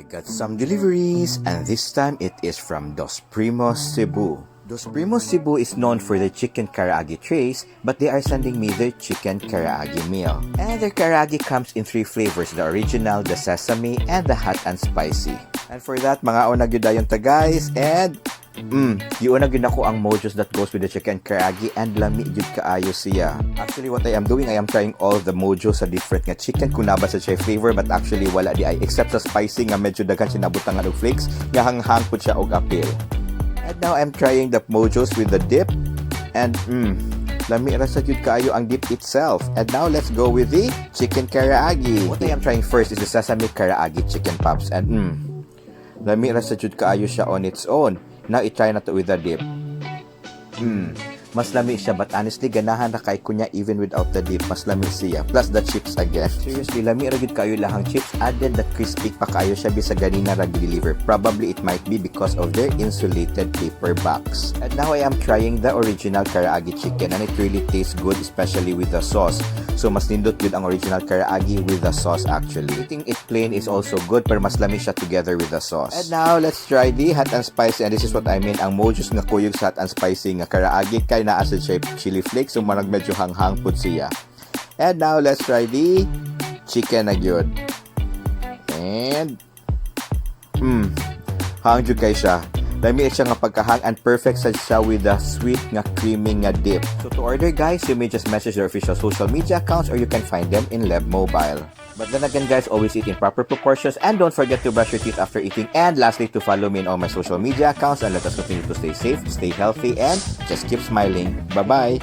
I got some deliveries, and this time it is from Dos Primos Cebu. Dos Primos Cebu is known for their chicken karaage trays, but they are sending me their chicken karaage meal. And their karaage comes in three flavors: the original, the sesame, and the hot and spicy. And for that, mangaon na gyud dayon ta, guys, and giuna gyud nako ang mojos that goes with the chicken karaage and lami gyud kaayo siya. Actually, what I am doing, I am trying all the mojos sa different nga chicken kung naa ba sa siya flavor, but actually wala diay except sa spicy nga medyo daghan siya nabutangan og flakes nga hanghang pud siya og apil. And now I'm trying the mojos with the dip and lami ra sa gyud kaayo ang dip itself. And now let's go with the chicken karaage. What I am trying first is the sesame karaage chicken pops and lami ra sa jud kaayo siya on its own. Now i-try nato with the dip. Mas lami siya, but honestly ganahan na kay ko niya even without the dip. Mas lami siya. Plus the chips again. Seriously, lami ra gyud kaayo ilahang chips. Added that crispy pa kaayo siya bisag ganina ra deliver. Probably it might be because of their insulated paper box. And now I am trying the original karaage chicken and it really tastes good, especially with the sauce. So mas nindot gyud ang original karaage with the sauce actually. Eating it plain is also good, pero mas lami siya together with the sauce. And now let's try the hot and spicy, and this is what I mean, ang mojos nga kuyog sa hot and spicy nga karaage kay naa sa siya chili flakes, so manag medyo hanghang pud siya. And now let's try the chicken na gyud. And hang jud kay siya. Lami siya nga pagkahang and perfect sad siya with the sweet nga creamy nga dip. So to order, guys, you may just message their official social media accounts or you can find them in Leb Mobile. But then again, guys, always eat in proper proportions and don't forget to brush your teeth after eating. And lastly, to follow me in all my social media accounts and let us continue to stay safe, stay healthy, and just keep smiling. Bye-bye!